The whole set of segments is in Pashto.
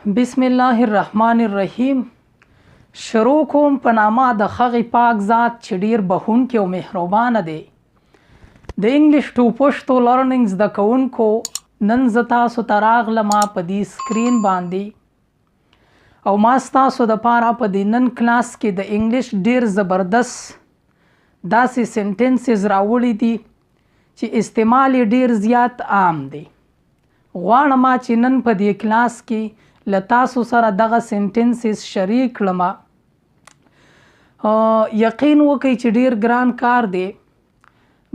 بسم الله الرحمن الرحیم. شروع کوم په نامه د هغې پاک ذات چې ډیر بخښونکی او مهربانه دی. د English to Pashto Learning زده کوونکو، نن زه تاسو ته راغلم په دې screen باندې او ما ستاسو دپاره په دې نن کلاس کې د انګلیش ډیر زبردست داسې sentences راوړي دي چې استعمال یې ډیر زیات عام دی. غواړم چې نن په دې کلاس کې له تاسو سره دغه sentences شریک کړم. یقین وکړئ چې ډیر ګران کار دی.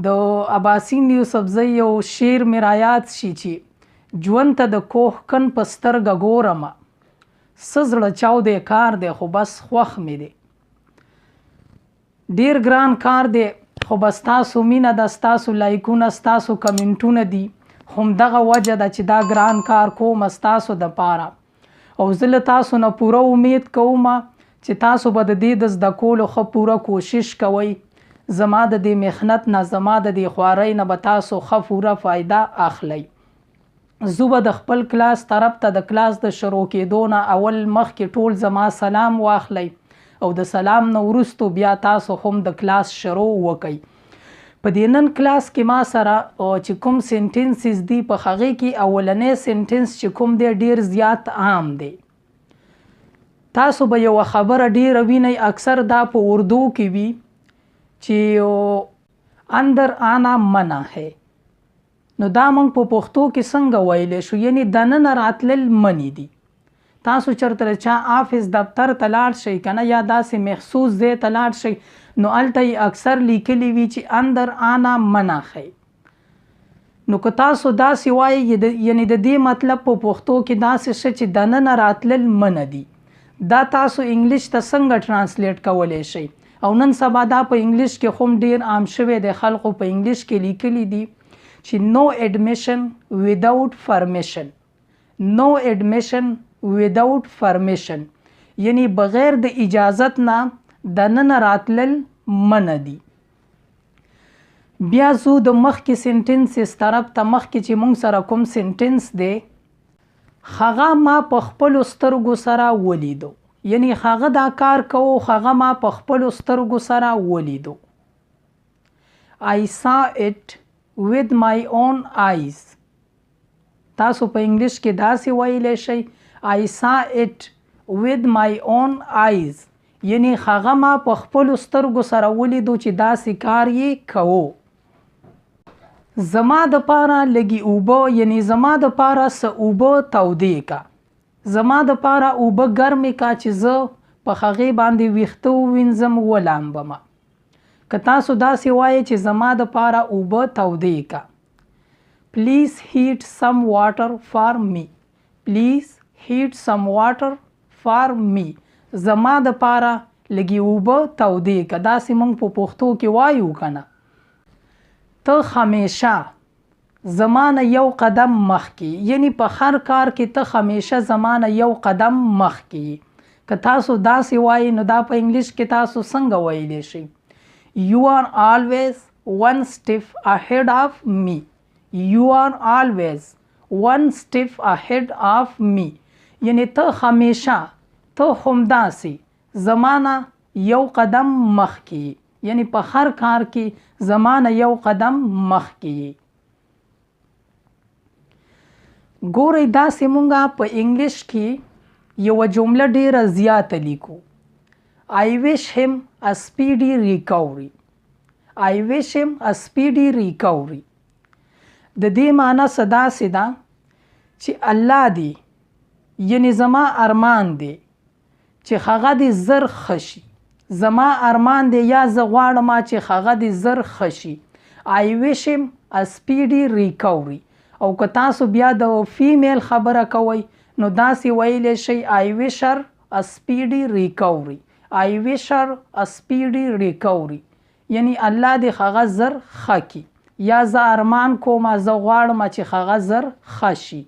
د اباسین یوسفزی یو شعر مې رایاد شي چې ژوند ته د کوه کن په سترګه ګورم، څه زړه چاودی کار دی خو بس خوښ مې دی. ډیر ګران کار دی خو بس ستاسو مینه ده، ستاسو لایکونه، ستاسو کمنټونه دي، همدغه وجه ده چې دا ګران کار کوم ستاسو دپاره. او زه له تاسو نه پوره امید کوم چې تاسو به د دې د زده کولو ښه پوره کوشش کوئ. زما د دې محنت نه، زما د دې خوارۍ نه به تاسو ښه پوره فایده اخلئ. زه به د خپل کلاس طرف ته د کلاس د شروع کېدو نه اول مخکې ټول زما سلام واخلئ او د سلام نه وروستو بیا تاسو هم د کلاس شروع وکئ. په دې نن کلاس کې ما سره چې کوم sentences دي، په هغې کې اولنی sentence چې کوم دی ډیر زیات عام دی. تاسو به یوه خبره ډیره وینئ، اکثر دا په اردو کې وي چې اندر آنا منع ہے. نو دا موږ په پښتو کې څنګه ویلی شو؟ یعنی دننه راتلل منع دي. تاسو چېرته د چا آفس دفتر ته لاړ شئ که نه، یا داسې مخصوص ځای ته لاړ شئ، نو هلته یې اکثر لیکلي وي چې اندر آنا منع ہے. نو که تاسو داسې وایئ، یعنی د دې مطلب په پښتو کې داسې شه چې دننه راتلل منع دي. دا تاسو انګلیش ته څنګه translate کولی شئ؟ او نن سبا دا په انګلیش کې هم ډیر عام شوی دی، خلکو په انګلیش کې لیکلي دي چې no admission without permission. No admission without permission یعنی بغیر د اجازت نه دننه راتلل منع دي. بیا ځو د مخکې sentences طرف ته. مخکې چې مونږ سره کوم sentence دی، هغه ما په خپلو سترګو سره ولیدو، یعنی هغه دا کار کوو، هغه ما په خپلو سترګو سره ولیدو. I saw it with my own eyes. تاسو په انګلیش کې داسې ویلی شئ I saw it with my own eyes، یعنی هغه ما په خپلو سترګو سره ولیدو چې داسې کار یې کوو. زما دپاره لږې اوبه، یعنی زما دپاره څه اوبه تودې که، زما دپاره اوبه ګرمې که چې زه په هغې باندې ویښته ووینځم ولامبمه. که تاسو داسې وایئ چې زما دپاره اوبه تودې که، Please heat some water for me. Please heat some water for me. زما دپاره لږې اوبه تودې که، داسې موږ په پښتو کې وایو که نه. ته همیشه زما نه یو قدم مخکې، یعنی په هر کار کې ته همیشه زما نه یو قدم مخکې. که تاسو داسې وایئ نو دا په انګلیش کې تاسو څنګه ویلی شئ؟ You are always one step ahead of me. You are always one step ahead of me. یعنی ته همیشه، ته همداسې زما نه یو قدم مخکې، یعنی په هر کار کې زما نه یو قدم مخکې. ګورئ داسې مونږه په انګلیش کې یوه جمله ډیره زیاته لیکو، I wish him a speedy recovery. I wish him a speedy recovery. د دې معنی څه داسې ده چې الله دې، یعنی زما ارمان دی چې هغه دې زر ښه شي، زما ارمان دی یا زه غواړم چې هغه دې زر ښه شي. I wish him a speedy recovery. او که تاسو بیا د female خبره کوئ نو داسې ویلی شئ I wish her a speedy recovery. I wish her a speedy recovery. یعنی الله دې هغه زر ښه کړي، یا زه ارمان کوم، زه غواړم چې هغه زر ښه شي.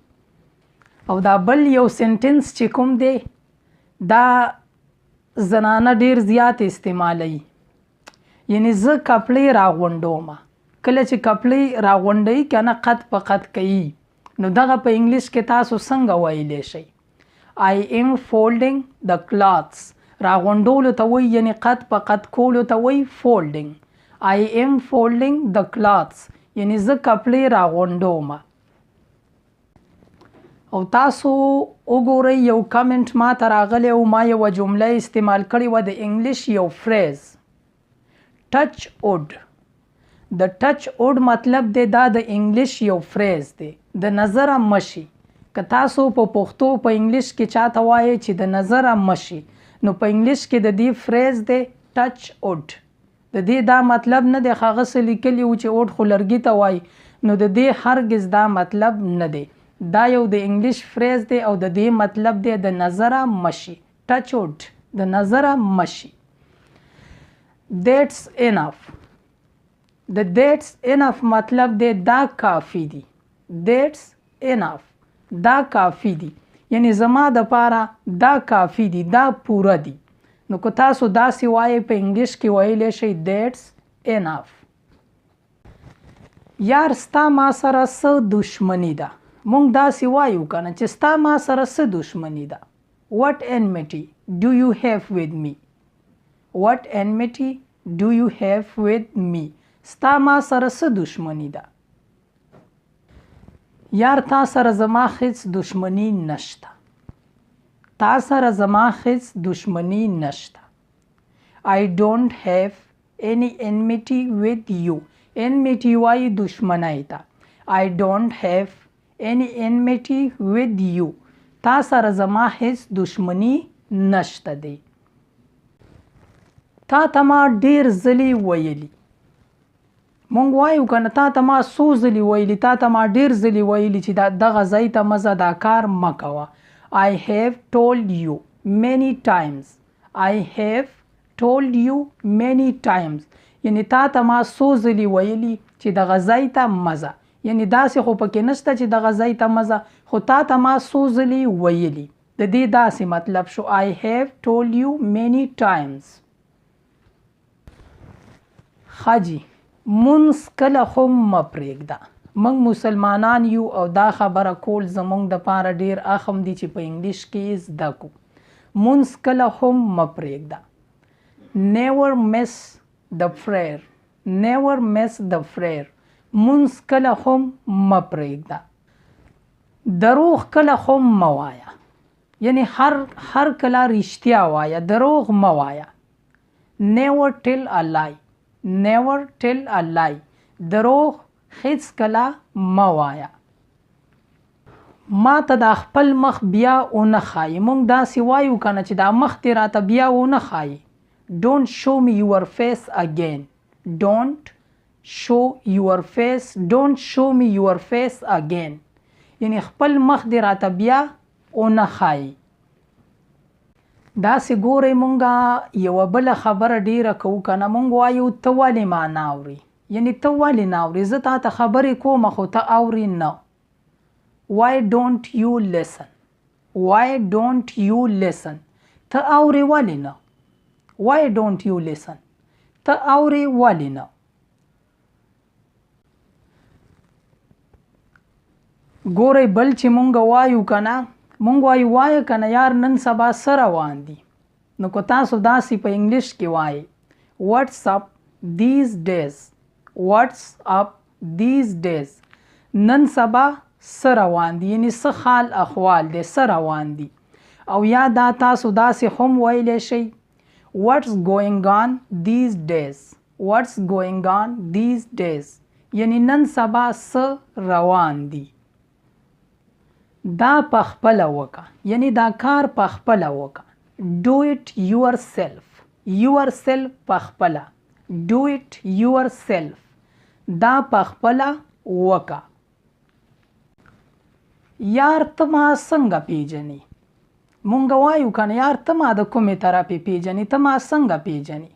او دا بل یو sentence چې کوم دی دا زنانه ډیر زیات استعمالوي، یعنی زه کپړې راغونډوم. کله چې کپړې راغونډوي که نه، قد په قد کوي، نو دغه په انګلیش کې تاسو څنګه ویلی شئ؟ I am folding the clothes. راغونډولو ته وایي، یعنی قد په قد کولو ته وایي folding. I am folding the clothes یعنی زه کپړې راغونډوم. او تاسو وګورئ، یو کمنټ ما ته راغلی او ما یوه جمله استعمال کړې وه د انګلیش یو فریز، touch wood. د touch wood مطلب دی، دا د انګلیش یو فریز دی، د نظره مشي. که تاسو په پښتو په انګلیش کې چاته وایئ چې د نظره مشي، نو په انګلیش کې د دې فریز دی touch wood. د دې دا مطلب نه دی، هغه څه لیکلي وو چې wood خو لرګي ته وایي، نو د دې هرګز دا مطلب نه دی. دا یو د انګلیش فریز دی او د دې مطلب دی د نظره مشي، touch wood، د نظره مشي. That's enough. د that's enough مطلب دی دا کافي دی. That's enough، دا کافي دی، یعنی زما د پاره دا کافي دی، دا پوره دی. نو که تاسو داسې وایئ په انګلیش کې ویلی شئ that's enough. یار ستا ما سره څه دشمني ده؟ مونږ داسې وایو که نه چې ستا ما سره څه دشمني ده؟ What enmity do you have with me? What enmity do you have with me? ستا ما سره څه دشمني ده؟ یار تا سره زما هیڅ دشمني نشته. تا سره زما هیڅ دشمني نشته. I don't have any enmity with you. Enmity وایي دشمنۍ ته. I don't have any enmity with you. تا سره زما هیڅ دشمني نشته دی. تا ته ما ډیر ځلې ویلي. مونږ وایو که نه تا ته ما څو ځلې ویلي، تا ته ما ډیر ځلې ویلي چې دا دغه ځای ته مه ځه، دا کار مه کوه. I have told you many times. I have told you many times. یعنی تا ته ما څو ځلې ویلي چې دغه ځای ته مه ځه، یعنی داسې خو پکې نشته چې دغه ځای ته مه ځه، خو تا ته ما څو ځلې ویلي. د دې داسې مطلب شو I have told you many times. ښه جي، مونځ کله هم مه پرېږده. موږ مسلمانان یو او دا خبره کول زموږ دپاره ډېر اهم دي چې په انګلیش کې یې زده کړو. مونځ کله هم مه پرېږده. Never miss the prayer. Never miss the prayer. مونځ کله هم مه پرېږده. دروغ کله هم مه وایه، یعنی هر کله رښتیا وایه، دروغ مه وایه. Never tell a lie. Never tell a lie. دروغ هیڅ کله مه وایه. ما ته دا خپل مخ بیا ونه ښایي. مونږ داسې وایو که نه چې دا مخ دې راته بیا ونه ښایي. Don't show me your face again. Don't show your face. Don't show me your face again. یعنی خپل مخ دې راته بیا ونه ښایي. داسې ګورئ مونږه یوه بله خبره ډېره کوو که نه، مونږ وایو ته ولې ما نه اورې، یعنی ته ولې نه اورې، زه تا ته خبرې کومه خو ته اورې نه. Why don't you listen? Why don't you listen? ته اورې ولې نه؟ Why don't you listen? ته اورې ولې نه؟ ګورئ بل چې مونږ وایو که نه، مونږ وایو وایه که نه یار نن سبا څه روان دي. نو که تاسو داسې په انګلیش کې وایئ What's up these days? What's up these days? نن سبا څه روان دي، یعنی څه حال احوال دی، څه روان دي. او یا دا تاسو داسې هم ویلی شئ What's going on these days? What's going on these days? یعنی نن سبا څه روان دي. دا په خپله وکړه، یعنی دا کار په خپله وکړه. Do it yourself. Yourself په خپله. Do it yourself. دا په خپله وکړه. یار ته ما څنګه پیژنې؟ مونږ وایو که نه یار ته ما د کومې طرفې پیژنې، ته ما څنګه پیژنې؟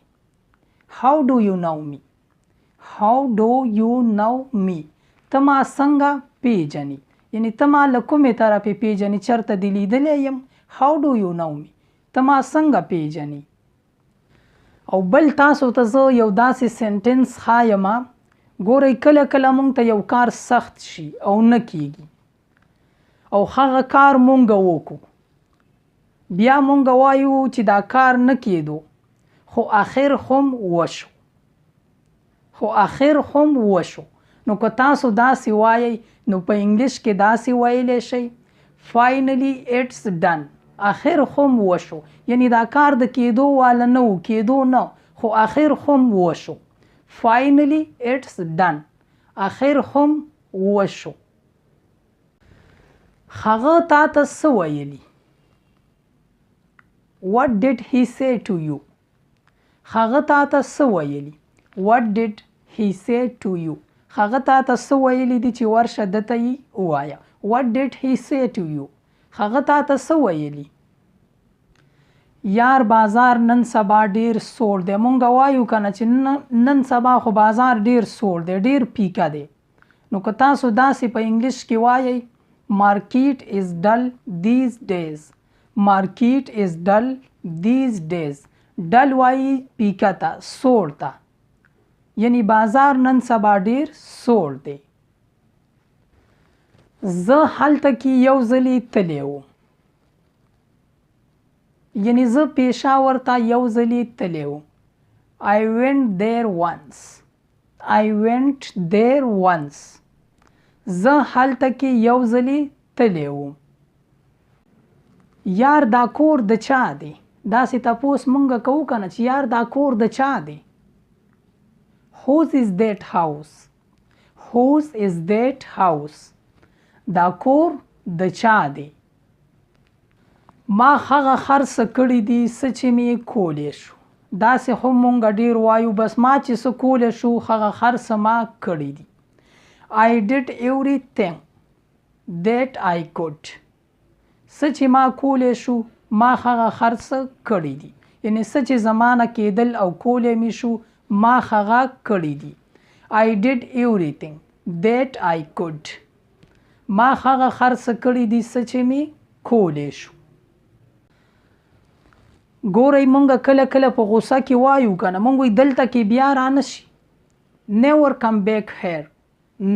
How do you know me? How do you know me? ته ما څنګه پیژنې، یعنی ته ما له کومې طرفې پیژنې، چېرته دې لیدلی یم؟ How do you know me? ته ما څنګه پیژنې؟ او بل تاسو ته زه یو داسې sentence ښایم. ګورئ کله کله مونږ ته یو کار سخت شي او نه کیږي، او هغه کار مونږ وکړو. بیا مونږ وایو چې دا کار نه کیدو خو اخر هم وشو. خو اخر هم وشو. نو که تاسو داسې وایئ نو په انګلیش کې داسې ویلی شئ، Finally it's done. اخر هم وشو، یعنی دا کار د کیدو واله نه و، کیدو نه، خو اخر هم وشو. Finally it's done. اخر هم وشو. هغه تا ته څه ویلي؟ What did he say to you? هغه تا ته څه ویلي؟ What did he say to you? هغه تا ته څه ویلي دي چې ورشه ده ته یې ووایه. What did he say to you? هغه تا ته څه ویلي؟ یار بازار نن سبا ډیر سوړ دی. مونږ وایو کنه چې نن سبا خو بازار ډیر سوړ دی، ډیر پیکه دی. نو که تاسو داسې په انګلیش کې وایئ، Market is dull these days. Market is dull these days. Dull وایي پیکه ته، سوړ ته، یعنی بازار نن سبا ډیر سوړ دی. زه هلته کې یو ځلې تللی وم، یعنی زه پېښور ته یو ځلې تللی وم. I went there once. I went there once. زه هلته کې یو ځلې تللی وم. یار دا کور د چا دی؟ داسې تپوس مونږ کوو که نه چې یار دا کور د چا دی؟ Whose is that house? Whose is that house? دا کور د چا دی؟ ما هغه هر څه کړي دي څه چې مې کولی شو. داسې هم مونږ ډیر وایو، بس ما چې څه کولی شو هغه هر څه ما کړي دي. I did everything that I could. څه چې ما کولی شو ما هغه هر څه کړي دي، یعنی څه چې زما نه کېدل او کولی مې شو ما هغه کړي دي. I did everything that I could. ما هغه هر څه کړي دي څه چې مې کولی شو. ګورئ مونږ کله کله په غوسه کې وایو که نه، مونږ وایي دلته کې بیا رانه شي. Never come back here.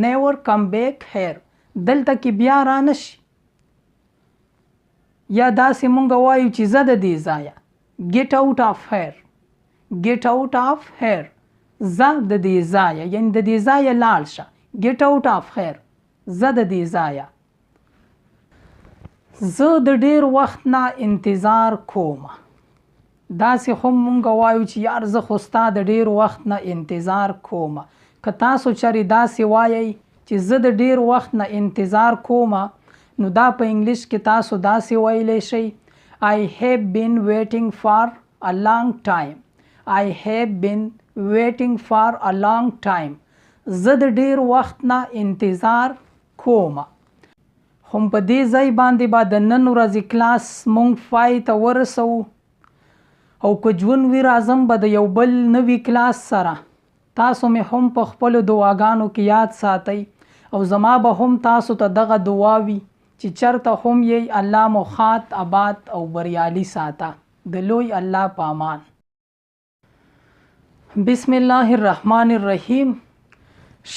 Never come back here. دلته کې بیا رانه شي. یا داسې مونږ وایو چې زه د دې ځایه. Get out of here. Get out of here. زه د دې ځایه، یعنی د دې ځایه لاړ شه. Get out of here. زه د دې ځایه. زه د ډیر وخت نه انتظار کوم. داسې هم مونږ وایو چې یار زه خو ستا د ډیر وخت نه انتظار کوم. که تاسو چېرې داسې وایئ چې زه د ډیر وخت نه انتظار کوم، نو دا په انګلیش کې تاسو داسې ویلی شئ، I have been waiting for a long time. I have been waiting for a long time. زه د ډیر وخت نه انتظار کوم. هم په دې ځای باندې به د نن ورځې کلاس مونږ پای ته ورسوو، او که ژوند وي راځم به د یو بل نوي کلاس سره. تاسو مې هم په خپلو دعاګانو کې یاد ساتئ، او زما به هم تاسو ته دغه دعا وي چې چرته هم یئ الله مو ښاد، آباد او بریالي ساته. د لوی الله په امان. بسم الله الرحمن الرحیم.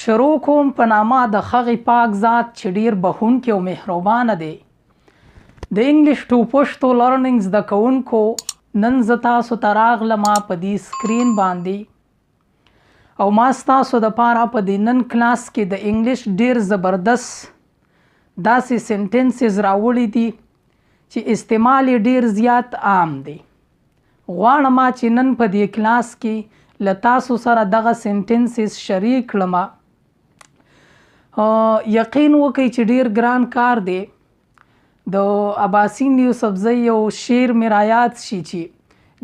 شروع کوم په نامه د هغې پاک ذات چې ډیر بخښونکی او مهربانه دی. د English to Pashto Learning زده کوونکو، نن زه تاسو ته راغلم په دې سکرین باندې، او ما ستاسو دپاره په دې نن کلاس کې د انګلیش ډیر زبردست داسې sentences راوړي دي چې استعمال یې ډیر زیات عام دی. غواړم چې نن په دې کلاس کې له تاسو سره دغه sentences شریک کړم. یقین وکئ چې ډیر ګران کار دی. د اباسین یوسفزی یو شعر مې رایاد شي چې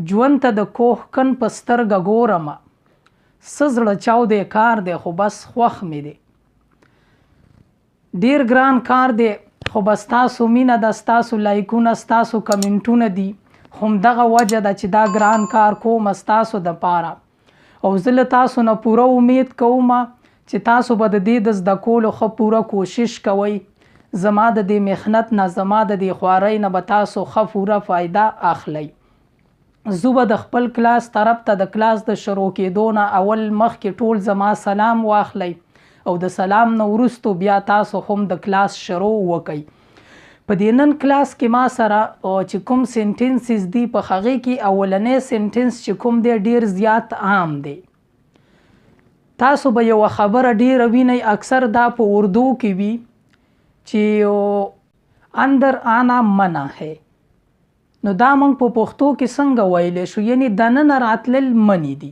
ژوند ته د کوه کن په سترګه ګورم، څه زړه چاودی کار دی خو بس خوښ مې دی. ډیر ګران کار دی خو بس ستاسو مینه ده، ستاسو لایکونه، ستاسو کمنټونه دي، همدغه وجه ده چې دا ګران کار کوم ستاسو دپاره. او زه له تاسو نه پوره امید کوم چې تاسو به د دې د زده کولو ښه پوره کوشش کوئ. زما د دې محنت نه، زما د دې خوارۍ نه به تاسو ښه پوره فایده اخلئ. زه به د خپل کلاس طرف ته د کلاس د شروع کېدو نه اول مخکې ټول زما سلام واخلئ، او د سلام نه وروسته بیا تاسو هم د کلاس شروع وکئ. په دې نن کلاس کې ما سره چې کوم sentences دي، په هغې کې اولنی sentence چې کوم دی، ډیر زیات عام دی. تاسو به یوه خبره ډیره وینئ، اکثر دا په اردو کې وي چې اندر آنا منع ہے. نو دا موږ په پښتو کې څنګه ویلی شو؟ یعنی دننه راتلل منع دي.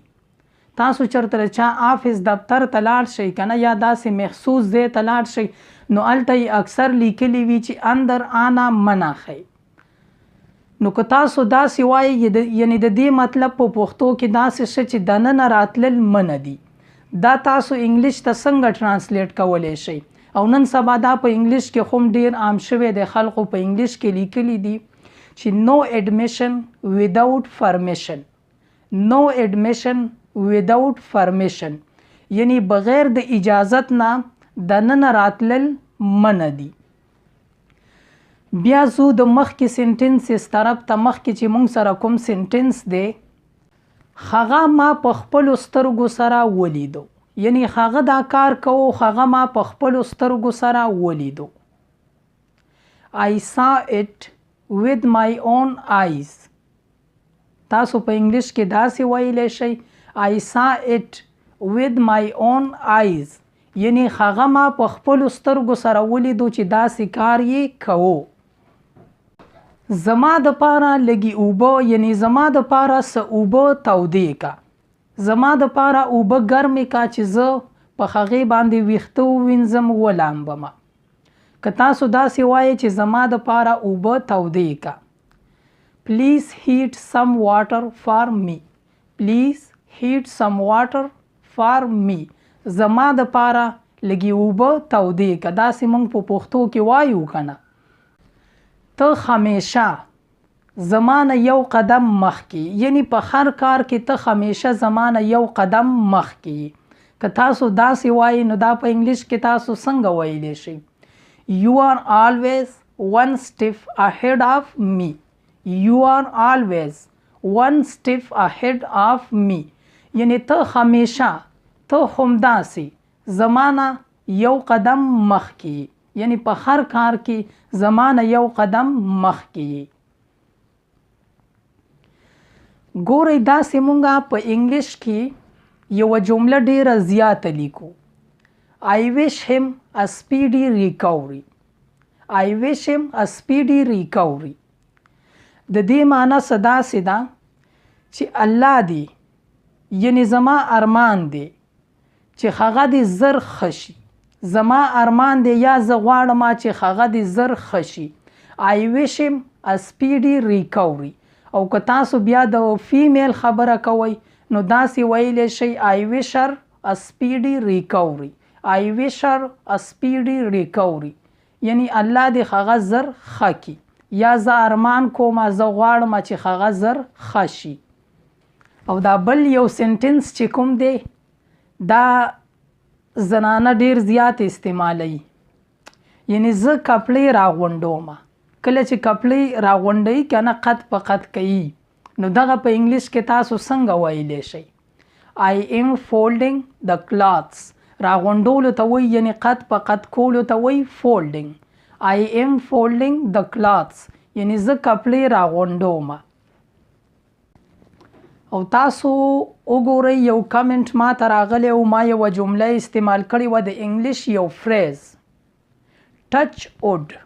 تاسو چېرته د چا آفس دفتر ته لاړ شئ که نه، یا داسې مخصوص ځای ته لاړ شئ، نو هلته یې اکثر لیکلي وي چې اندر آنا منع ہے. نو که تاسو داسې وایئ، یعنی د دې مطلب په پښتو کې داسې شه چې دننه راتلل منع دي. دا تاسو انګلیش ته څنګه translate کولی شئ؟ او نن سبا دا په انګلیش کې هم ډیر عام شوی دی، خلکو په انګلیش کې لیکلي دي چې no admission without permission. No admission without permission، یعنی بغیر د اجازت نه دننه راتلل منع دي. بیا ځو د مخکې sentences طرف ته. مخکې چې مونږ سره کوم sentence دی، هغه ما په خپلو سترګو سره ولیدو، یعنی هغه دا کار کوو، هغه ما په خپلو سترګو سره ولیدو. I saw it with my own eyes. تاسو په انګلیش کې داسې ویلی شئ، I saw it with my own eyes، یعنی هغه ما په خپلو سترګو سره ولیدو چې داسې کار یې کوو. زما د پاره لږې اوبه، یعنی زما د پاره څه اوبه تودې کا، زما د پاره اوبه ګرمې کا چې زه په هغې باندې ویښته ووینځم، ولامبمه. که تاسو داسې وایئ چې زما د پاره اوبه تودې کا، Please heat some water for me. Please heat some water for me. زما د پاره لږې اوبه تودې که. داسې موږ په پښتو کې وایو که نه؟ ته همیشه زما نه یو قدم مخکې، یعنی په هر کار کې ته همیشه زما نه یو قدم مخکې. که تاسو داسې وایئ، نو دا په انګلیش کې تاسو څنګه ویلی شئ؟ You are always one step ahead of me. You are always one step ahead of me، یعنی ته همیشه، ته همداسې زما نه یو قدم مخکې، یعنی په هر کار کې زما نه یو قدم مخکې. ګورئ، داسې مونږه په انګلیش کې یوه جمله ډیره زیاته لیکو، I wish him a speedy recovery. I wish him a speedy recovery. د دې معنی څه داسې ده چې الله دی، یعنی زما ارمان دی چې هغه دې زر ښه شي. زما ارمان دی یا زه غواړم چې هغه دې زر ښه شي. I wish him a speedy recovery. او که تاسو بیا د female خبره کوئ، نو داسې ویلی شئ، I wish her a speedy recovery. I wish her a speedy recovery، یعنی الله دې هغه زر ښه کړي، یا زه ارمان کوم، زه غواړم چې هغه زر ښه شي. او دا بل یو sentence چې کوم دی، دا زنانه ډیر زیات استعمالوي، یعنی زه کپړې راغونډوم. کله چې کپړې راغونډوي که نه، قد په قد کوي، نو دغه په انګلیش کې تاسو څنګه ویلی شئ؟ I am folding the clothes. راغونډولو ته وایي، یعنی قد په قد کولو ته وایي folding. I am folding the clothes، یعنی زه کپړې راغونډوم. او تاسو وګورئ، یو کمنټ ما ته راغلی او ما یوه جمله استعمال کړې وه، د انګلیش یو phrase، touch wood.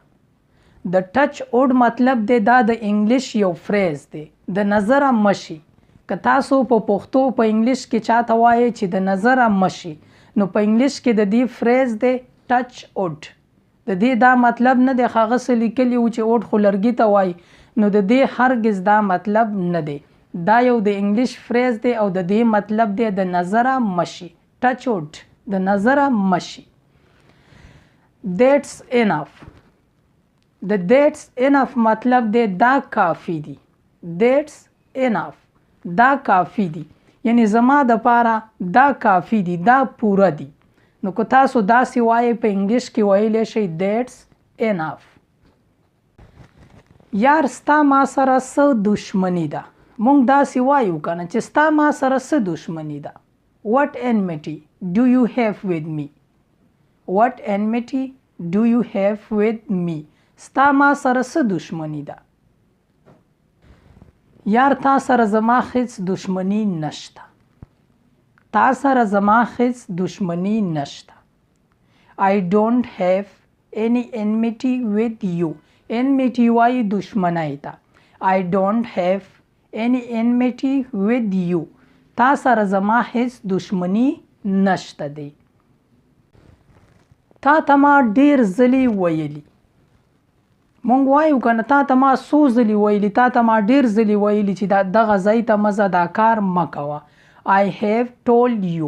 د touch wood مطلب دی، دا د انګلیش یو phrase دی، د نظره مه شي. که تاسو په پښتو په انګلیش کې چاته وایئ چې د نظره مه شي، نو په انګلیش کې د دې phrase دی touch wood. د دې دا مطلب نه دی، هغه څه لیکلي وو چې wood خو لرګي ته وایي، نو د دې هرګز دا مطلب نه دی. دا یو د انګلیش phrase دی او د دې مطلب دی د نظره مه شي، touch wood، د نظره مه شي. That's enough. د that's enough مطلب دی دا کافي دی. That's enough، دا کافي دی، یعنی زما د پاره دا کافي دی، دا پوره دی. نو که تاسو داسې وایئ، په انګلیش کې ویلی شئ that's enough. یار، ستا ما سره څه دشمني ده؟ مونږ داسې وایو که نه چې ستا ما سره څه دشمني ده؟ What enmity do you have with me? What enmity do you have with me? ستا ما سره څه دښمني ده؟ یار تا سره زما هیڅ دښمني نشته. تا سره زما هیڅ دښمني نشته. I don't have any enmity with you. Enmity وایي دښمنۍ ته. I don't have any enmity with you. تا سره زما هیڅ دښمني نشته دی. تا ته ما ډیر ځلې ویلي. مونږ وایو کنه تا ته ما څو ځلې ویلي، تا ته ما ډیر ځلې ویلي چې دا دغه ځای ته مه ځه، دا کار مه کوه. I have told you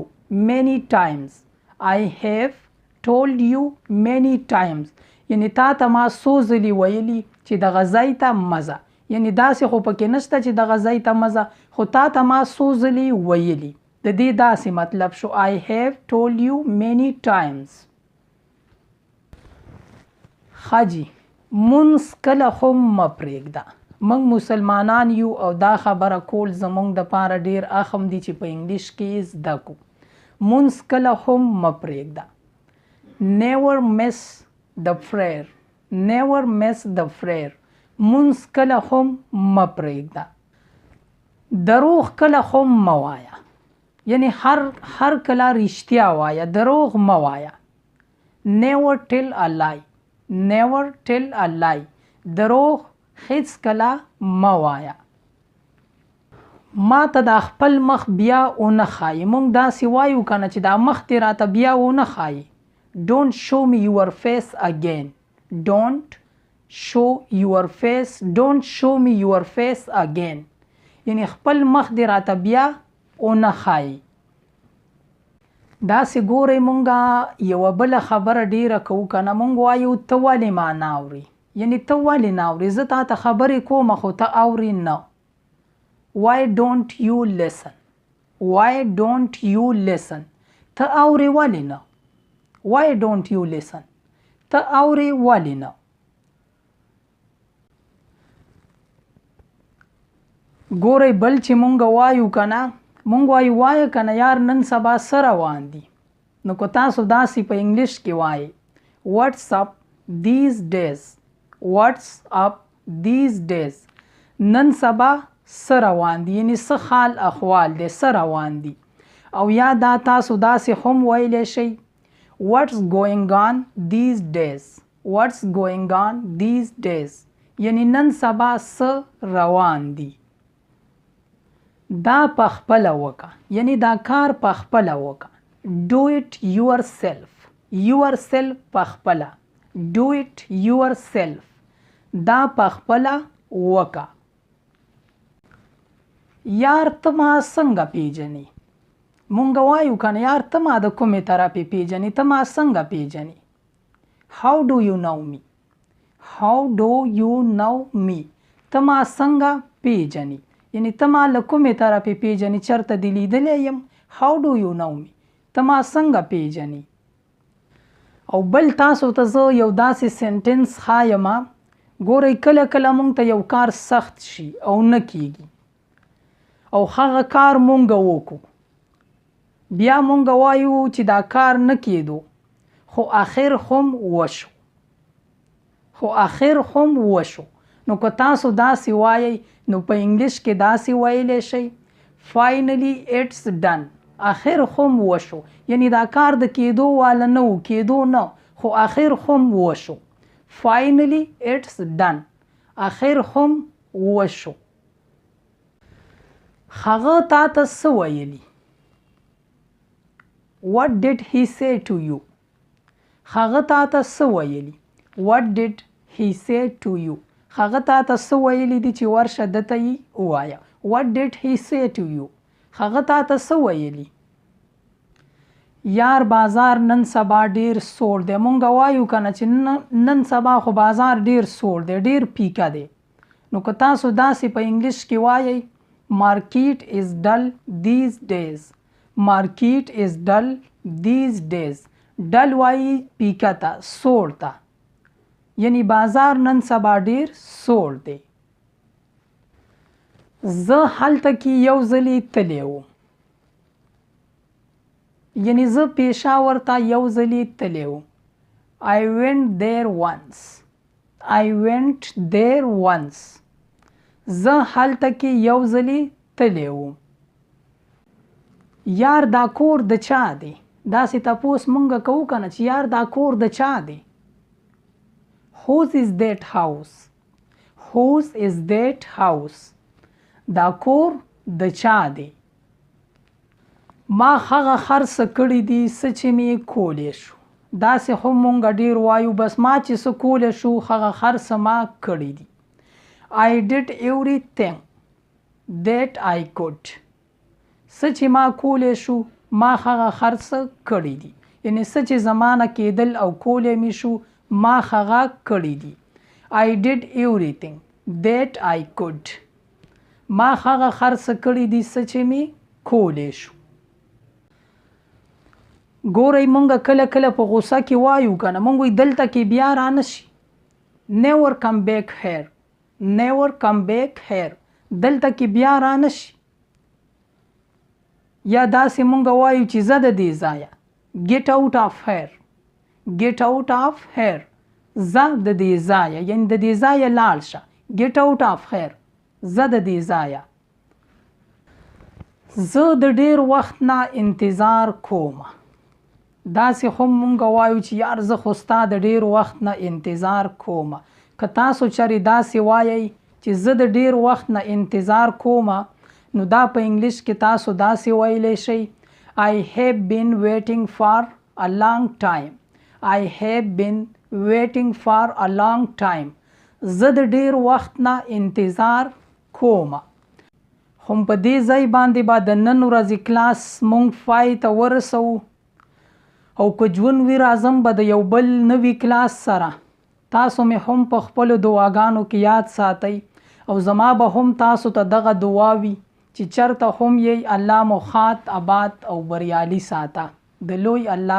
many times. I have told you many times. یعنی تا ته ما څو ځلې ویلي چې دغه ځای ته مه ځه. یعنی داسې خو پکې نشته چې دغه ځای ته مه ځه، خو تا ته ما څو ځلې ویلي. د دې داسې مطلب شو. I have told you many times. ښه جي، مونځ کله هم مه پرېږده. موږ مسلمانان یو او دا خبره کول زموږ دپاره ډېر اهم دي چې په انګلیش کې یې زده کړو. مونځ کله هم مه پرېږده. Never miss the prayer. Never miss the prayer. مونځ کله هم مه پرېږده. دروغ کله هم مه وایه. یعنی هر کله رښتیا وایه، دروغ مه وایه. Never tell a lie. Never tell a lie. دروغ هیڅ کله مه وایه. ما ته دا خپل مخ بیا ونه ښایي. مونږ داسې وایو کنه چې دا مخ دې راته بیا ونه ښایي. Don't show me your face again. Don't show your face. Don't show me your face again. یعنی خپل مخ دې راته بیا ونه ښایي. داسې ګورئ مونږه یوه بله خبره ډېره کوو که نه، مونږ وایو ته ولې ما نه اورې؟ یعنی ته ولې نه اورې؟ زه تا ته خبرې کومه خو ته اورې نه. Why don't you listen? Why don't you listen? ته اورې ولې نه؟ Why don't you listen? ته اورې ولې نه؟ ګورئ بل چې مونږ وایو که نه، مونږ وایو وایه که نه یار نن سبا څه روان دي. نو که تاسو داسې په انګلیش کې وایئ What's up these days? What's up these days? نن سبا څه روان دي، یعنی څه حال احوال دی، څه روان دي. او یا دا تاسو داسې هم ویلی شئ What's going on these days? What's going on these days? یعنی نن سبا څه روان دي. دا په خپله وکړه، یعنی دا کار په خپله وکړه. Do it yourself. Yourself په خپله. Do it yourself. دا په خپله وکړه. یار ته ما څنګه پیژنې؟ مونږ وایو که نه یار ته ما د کومې طرفې پیژنې، ته ما څنګه پیژنې؟ How do you know me? How do you know me? ته ما څنګه پیژنې؟ یعنی ته ما له کومې طرفې پیژنې، چېرته دې لیدلی یم؟ How do you know me? ته ما څنګه پیژنې؟ او بل تاسو ته زه یو داسې sentence ښایم. ګورئ کله کله مونږ ته یو کار سخت شي او نه کیږي او هغه کار مونږ وکړو، بیا مونږ وایو چې دا کار نه کیدو، خو اخر هم وشو، خو اخر هم وشو. نو که تاسو داسې وایئ نو په انګلیش کې داسې ویلی شئ Finally it's done. اخر هم وشو، یعنی دا کار د کیدو واله نه و، کیدو نه، خو اخر هم وشو. Finally it's done. اخر هم وشو. هغه تا ته څه ویلي؟ What did he say to you? هغه تا ته څه ویلي؟ What did he say to you? هغه تا ته څه ویلي دي چې ورشه ده ته یې ووایه. What did he say to you? هغه تا ته څه ویلي؟ یار بازار نن سبا ډیر سوړ دی. مونږ وایو که نه چې نن سبا خو بازار ډیر سوړ دی، ډیر پیکه دی. نو که تاسو داسې په انګلیش کې وایئ Market is dull these days. Market is dull these days. Dull وایي پیکه ته، سوړ ته، یعنی بازار نن سبا ډیر سوړ دی. زه هلته کې یو ځلې تللی وم، یعنی زه پېښور ته یو ځلې تللی وم. I went there once. I went there once. زه هلته کې یو ځلې تللی وم. یار دا کور د چا دی؟ داسې تپوس مونږ کوو کنه چې یار دا کور د چا دی؟ Whose is that house? Whose is that house? دا کور د چا دی؟ ما هغه هر څه کړي دي څه چې مې کولی شو. داسې هم مونږ ډیر وایو، بس ما چې څه کولی شو هغه هر څه ما کړي دي. I did everything that I could. څه چې ما کولی شو ما هغه هر څه کړي دي، یعنی څه چې زما نه کېدل او کولی مې شو ما هغه کړي دي. I did everything that I could. ما هغه هر څه کړي دي څه چې مې کولی شو. ګورئ مونږ کله کله په غوسه کې وایو کنه، مونږ وایو دلته کې بیا رانه شي. Never come back here. Never come back here. دلته کې بیا رانه شي. یا داسې مونږ وایو چې زه د دې ځایه. Get out of here. Get out of here. زه د دې ځایه، یعنی د دې ځایه لاړ شه. Get out of here. زه د دې ځایه. زه د ډیر وخت نه انتظار کوم. داسې هم مونږ وایو چې یار زه خو ستا د ډیر وخت نه انتظار کوم. که تاسو چېرې داسې وایئ چې زه د ډیر وخت نه انتظار کوم، نو دا په انګلیش کې تاسو داسې ویلی شئ: I have been waiting for a long time. I have been waiting for a long time. زه د ډیر وخت نه انتظار کوم. هم په دې ځای باندې به د نن ورځې کلاس مونږ پای ته ورسوو، او که ژوند وي راځم به د یو بل نوي کلاس سره. تاسو مې هم په خپلو دعاګانو کې یاد ساتئ، او زما به هم تاسو ته دغه دعا وي چې چرته هم یئ الله مو ښاد، آباد او بریالي ساته. د لوی الله